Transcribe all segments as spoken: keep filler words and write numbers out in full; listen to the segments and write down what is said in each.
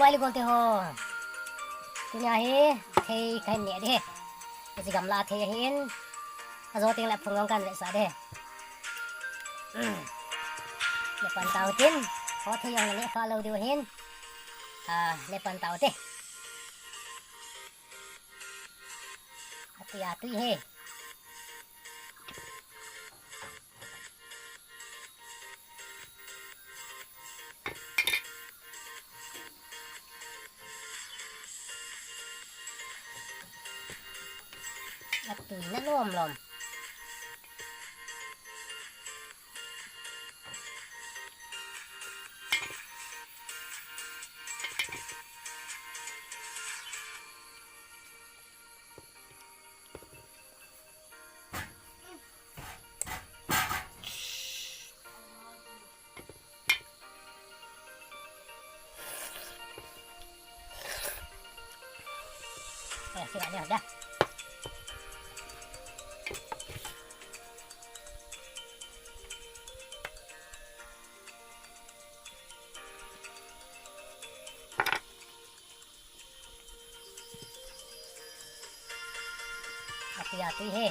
Kali golte ho. Tunia hi thei kahin neh ding ahi. Hiche gamla thei ahin. Ajo tengle phung jong kahin vetsah ding ahi. Nepan tau tin. Ho thei jong naneh khalou diu ahin. Ah, nepan tau te. Atui, atui hi. Atui na lom lom. Eh, sila niya, da. Atui, atui hi.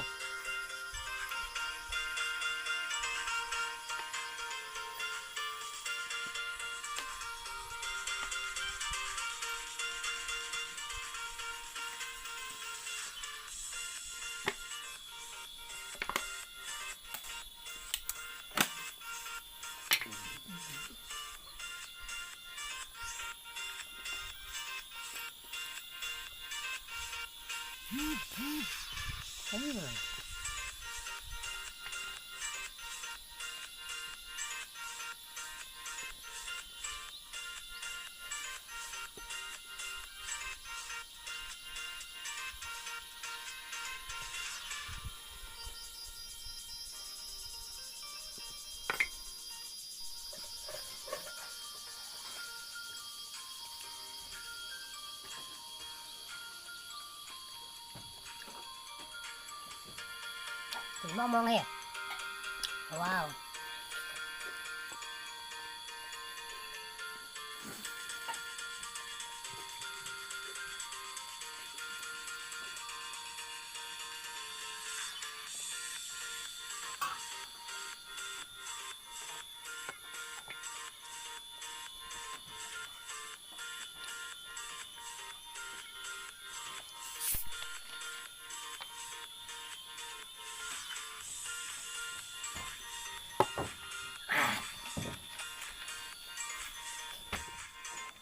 Tui mong mong hi. Wow.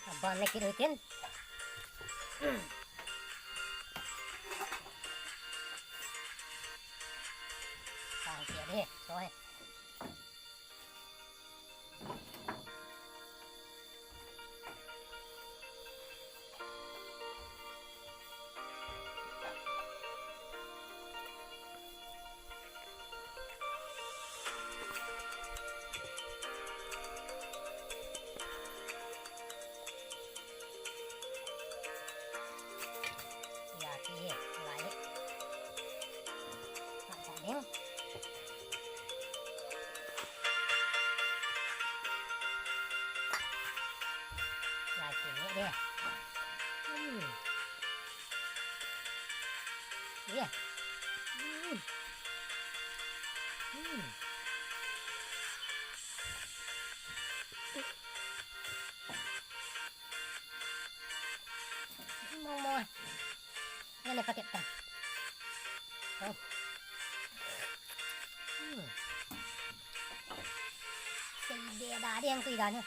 Aban le kit u hitin. Sang kit hi, so hi. Ya, ti hi, lai. Sa, sa ding. Lai, ti hi, ding. Hmm. Ya. Hmm. Hmm. Mong mong. Yan, ipakit ta. Oh. Hmm. Sei de da de ang kui da ne.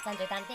San choi tante.